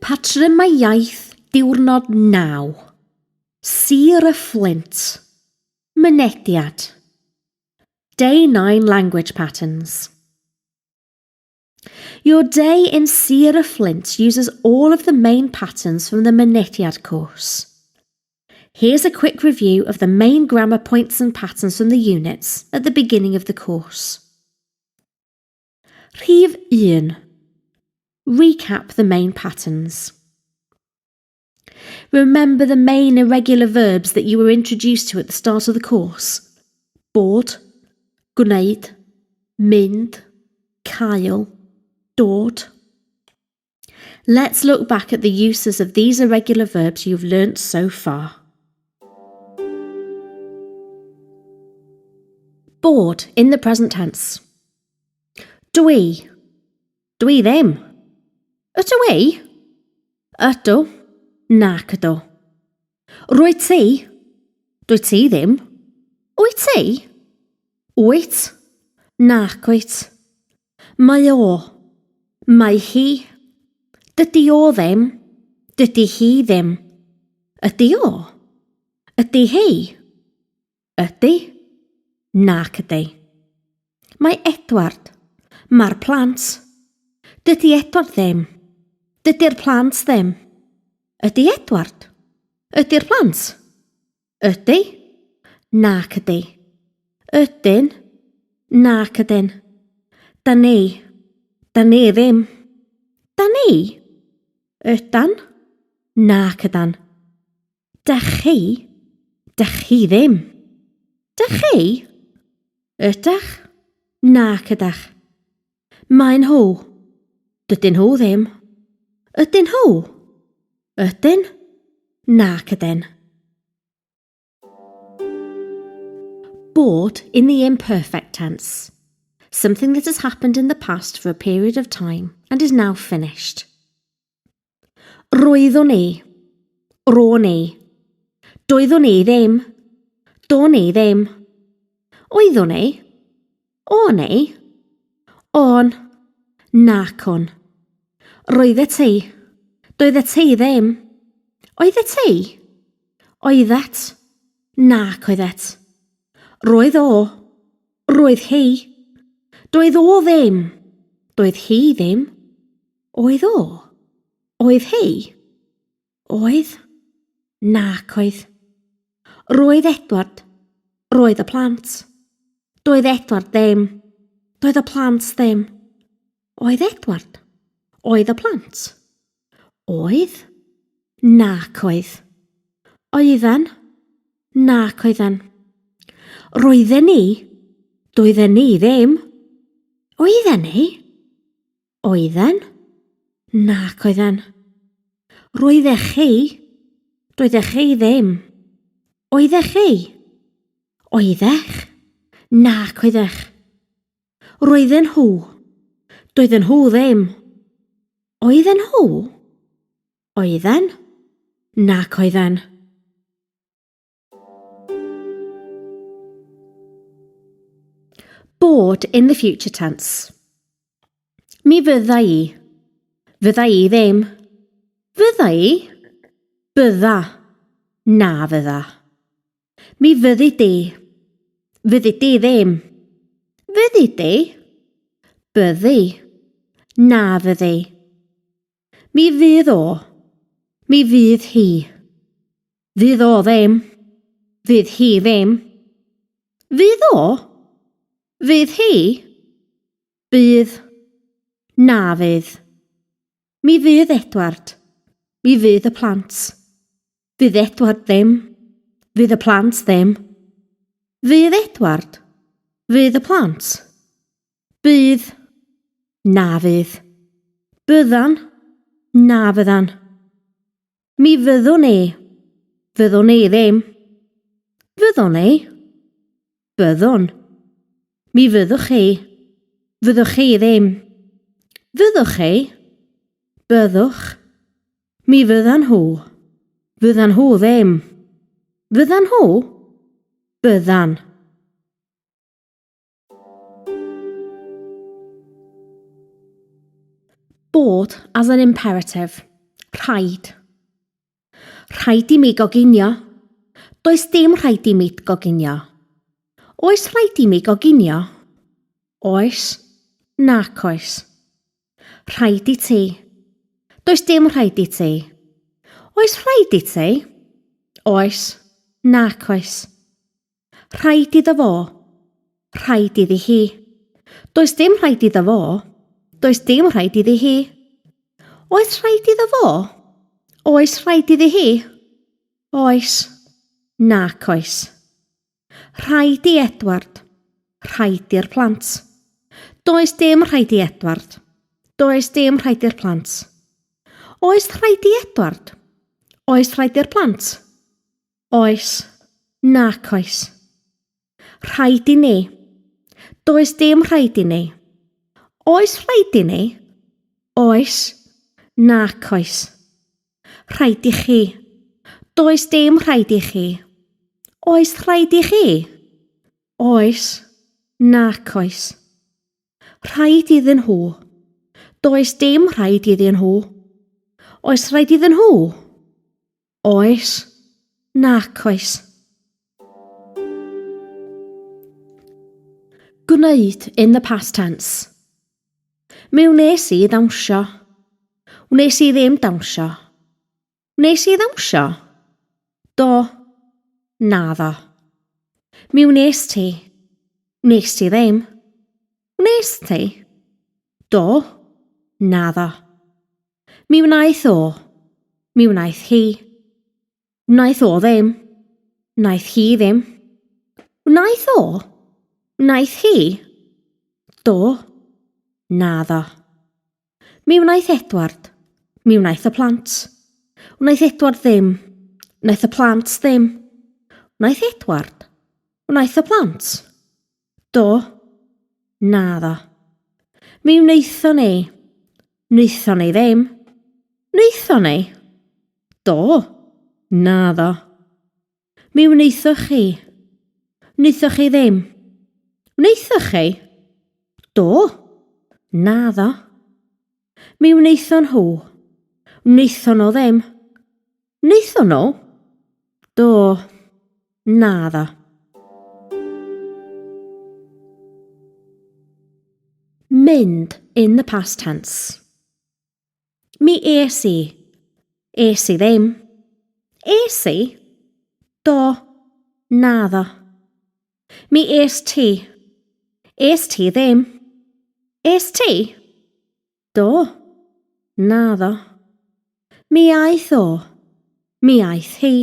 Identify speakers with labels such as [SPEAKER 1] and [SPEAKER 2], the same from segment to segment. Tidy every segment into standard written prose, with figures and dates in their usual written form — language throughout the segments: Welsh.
[SPEAKER 1] Patrymau iaith diwrnod 9. Sir y Fflint. Mynediad. Day 9 Language Patterns. Your day in Sir y Fflint uses all of the main patterns from the Mynediad course. Here's a quick review of the main grammar points and patterns from the units at the beginning of the course. Rhif 1. Recap the main patterns. Remember the main irregular verbs that you were introduced to at the start of the course? Bod, gwneud, mynd, cael, dod. Let's look back at the uses of these irregular verbs you've learnt so far. Bod in the present tense. Dwi. Dwi ddim. Ydw i? Ydw. Nac ydw. Rwyt ti? Dwyt ti ddim. Wyt ti? Wyt. Nac wyt. Mae o. Mae hi. Dydy o ddim. Dydy hi ddim. Ydy o? Ydy hi? Ydy? Nac ydy. Mae Edward. Mae'r plant. Dydy Edward ddim. Dydy'r plant ddim. Ydy Edward? Ydy'r plant? Ydy? Nac ydy. Ydyn? Nac ydyn. Da ni. Da ni ddim. Da ni? Ydan? Nac ydan. Dach chi? Dach chi ddim. Dach chi? Ydach? Nac ydach. Maen nhw. Dydyn nhw ddim. Ydyn nhw? Ydyn? Nac ydyn. Bod in the imperfect tense. Something that has happened in the past for a period of time and is now finished. Roeddwn i. Ro'n i. Doeddwn i ddim. Do'n i ddim. Oeddwn i? O'n i? O'n. Nac o'n. Roeddet ti. Doeddet ti ddim. Oeddet ti? Oeddet. Nac oeddet. Roedd o. Roedd hi. Doedd o ddim. Doedd hi ddim. Oedd o? Oedd hi? Oedd? Nac oedd. Roedd Edward. Roedd y plant. Doedd Edward ddim. Doedd y plant ddim. Oedd Edward? Oedd y plant? Oedd? Nac oedd. Oedden? Nac oedden. Roedden ni? Doedden ni ddim. Oedden ni? Oedden? Nac oedden. Roeddech chi? Doeddech chi ddim. Oeddech chi? Oeddech? Nac oeddech. Roedden nhw? Doedden nhw ddim. Oedden nhw? Oedden? Nac oedden. Bod in the future tense. Mi fydda i. Fydda i ddim. Fydda i? Bydda. Na fydda. Mi fyddi di. Fyddi di ddim. Fyddi di? Byddi. Na fyddi. Mi fydd o. Mi fydd hi. Fydd o ddim. Fydd hi ddim. Fydd o? Fydd hi? Bydd. Na fydd. Mi fydd Edward. Mi fydd y plant. Fydd Edward ddim. Fydd y plant ddim. Fydd Edward? Fydd y plant? Bydd. Na fydd. Byddan. Na fyddan. Mi fyddwn i. Fyddwn i ddim. Fyddwn i? Byddwn. Mi fyddwch chi. Fyddwch chi ddim. Fyddwch chi? Byddwch. Mi fyddan nhw. Fyddan nhw ddim. Fyddan nhw? Byddan. Bod as an imperative. Rhaid. Rhaid i mi goginio. Does dim rhaid i mi goginio. Oes rhaid i mi goginio? Oes. Nac oes. Rhaid i ti. Does dim rhaid i ti. Oes rhaid i ti? Oes. Nac oes. Rhaid iddo fo. Rhaid iddi hi. Does dim rhaid iddo fo. Does dim rhaid iddi hi. Oes rhaid iddo fo? Oes rhaid iddi hi? Oes. Nac oes. Rhaid i Edward. Rhaid i'r plant. Does dim rhaid i Edward. Does dim rhaid i'r plant. Oes rhaid i Edward? Oes rhaid i'r plant? Oes. Nac oes. Rhaid i ni. Does dim rhaid i ni. Oes rhaid i ni? Oes. Nac oes. Rhaid i chi. Does dim rhaid i chi. Oes rhaid i chi? Oes. Nac oes. Rhaid iddyn nhw. Does dim rhaid iddyn nhw. Oes rhaid iddyn nhw? Oes. Nac oes. Gwneud in the past tense. Mi wnes i ddawnsio. Wnes i ddim dawnsio. Wnes i ddawnsio? Do. Naddo. Mi wnes ti. Wnes ti ddim. Wnes ti? Do. Naddo. Mi wnaeth o. Mi wnaeth hi. Wnaeth o ddim. Wnaeth hi ddim. Wnaeth o? Wnaeth hi? Do. Naddo. Mi wnaeth Edward. Mi wnaeth y plant. Wnaeth Edward ddim. Wnaeth y plant ddim. Wnaeth Edward. Wnaeth y plant. Do. Naddo. Mi wnaethon ni. Wnaethon ni ddim. Wnaethon ni? Do. Naddo. Mi wnaethoch chi. Wnaethoch chi ddim. Wnaethoch chi? Do. Naddo. Mi wnaethon nhw. Wnaethon nhw ddim. Wnaethon nhw? Do. Naddo. Mynd in the past tense. Mi es i. Es i ddim. Es i? Do. Naddo. Mi es ti. Es ti ddim. Es ti? Do. Naddo. Mi aeth o. Mi aeth hi.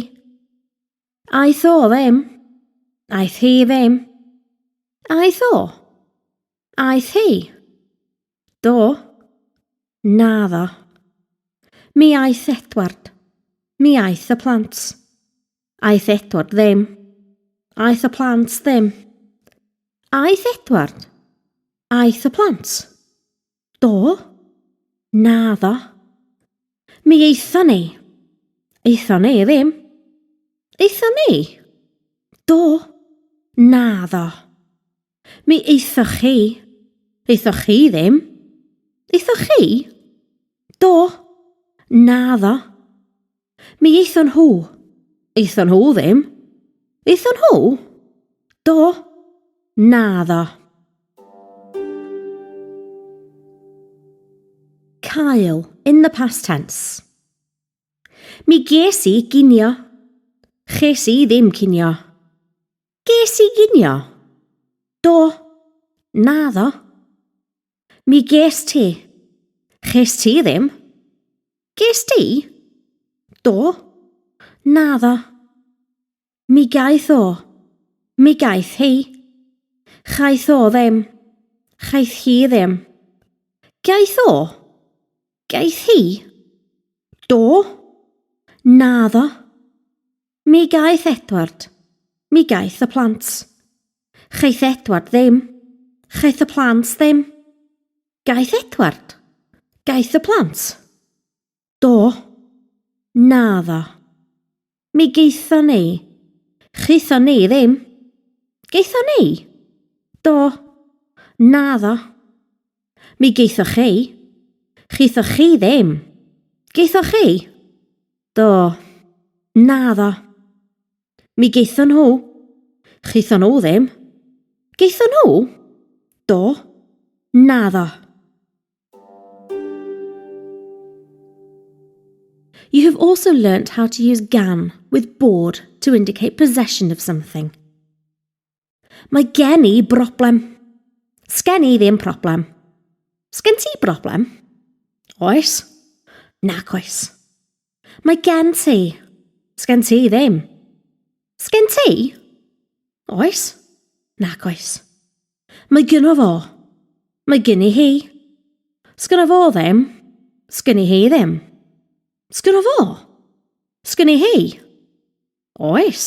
[SPEAKER 1] Aeth o ddim. Aeth hi ddim. Aeth o. Aeth hi. Do. Naddo. Mi aeth Edward. Mi aeth y plant. Aeth Edward ddim. Aeth y plant ddim. Aeth Edward. Aeth y plant. Do. Naddo. Mi aethon ni. Aethon ni ddim. Aethon ni? Do. Naddo. Mi aethoch chi. Aethoch chi ddim. Aethoch chi? Do. Naddo. Mi aethon nhw. Aethon nhw ddim. Aethon nhw? Do. Naddo. Cael, in the past tense. Mi ges i ginio. Ches i ddim cinio. Ges i ginio? Do. Naddo. Mi ges ti. Ches ti ddim. Ges di? Do. Naddo. Mi gaeth o. Mi gaeth hi. Chaeth o ddim. Chaeth hi ddim. Gaeth o? Gaeth hi? Do. Naddo. Mi gaeth Edward. Mi gaeth y plant. Chaeth Edward ddim. Chaeth y plant ddim. Gaeth Edward? Gaeth y plant? Do. Naddo. Mi gaethon ni. Chaethon ni ddim. Gaethon ni? Do. Naddo. Mi gaethoch chi. Chaethoch chi ddim. Geithoch chi? Do. Naddo. Mi geithon nhw. Cheithon nhw ddim. Geithon nhw? Do. Naddo. You have also learnt how to use gan with bod to indicate possession of something. Mae gen i broblem. Sgen i ddim problem. Sgen ti broblem? Oes. Nac oes. Mae gen ti. Sgen ti ddim. Sgen ti? Oes. Nac oes. Mae gynno fo. Mae gynni hi. Sgynno fo ddim. Sgynni hi ddim. Sgynno fo? Sgynni hi? Oes.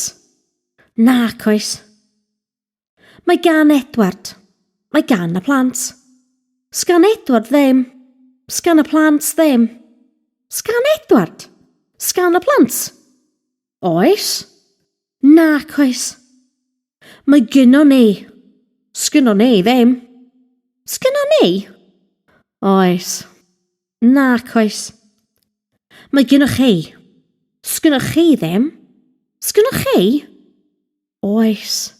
[SPEAKER 1] Nac oes. Mae gan Edward. Mae gan y plant. Sgan Edward ddim. Sgan y plant ddim. Sgan Edward. Sgan y plant. Oes. Nac oes. Mae gynno ni. Sgynno ni ddim. Sgynno ni? Oes. Nac oes. Mae gynnoch chi. Sgynnoch chi ddim. Sgynnoch chi? Oes.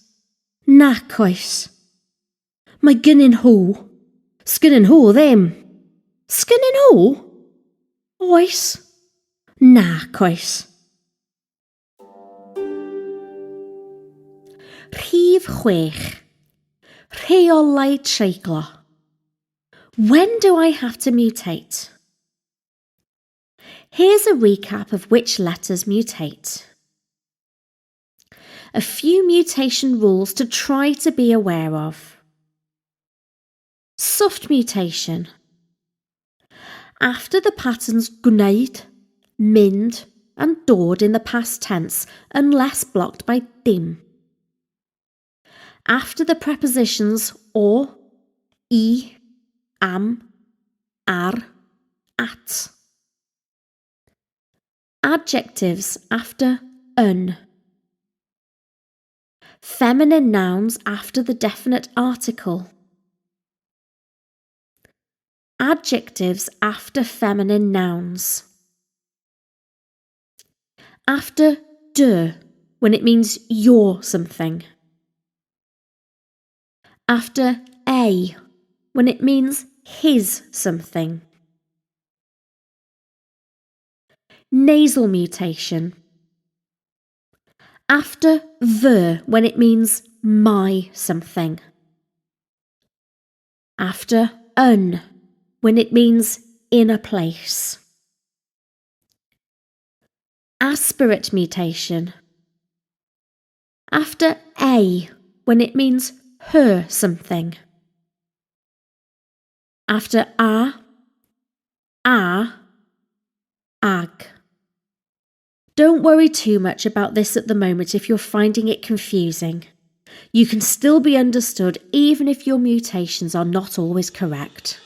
[SPEAKER 1] Nac oes. Mae gynnyn nhw. Sgynnyn nhw ddim. Sgynnyn nhw? Oes. Nac oes. Rhif 6. Rheolau treiglo. When do I have to mutate? Here's a recap of which letters mutate. A few mutation rules to try to be aware of. Soft mutation. After the patterns gwneud, mynd, and dod in the past tense unless blocked by dim. After the prepositions o, i, am, ar, at. Adjectives after yn. Feminine nouns after the definite article. Adjectives after feminine nouns. After dy, when it means your something. After ei, when it means his something. Nasal mutation. After fy, when it means my something. After yn, when it means in a place. Aspirate mutation. After ei, when it means her something. After a, a, ag. Don't worry too much about this at the moment if you're finding it confusing. You can still be understood even if your mutations are not always correct.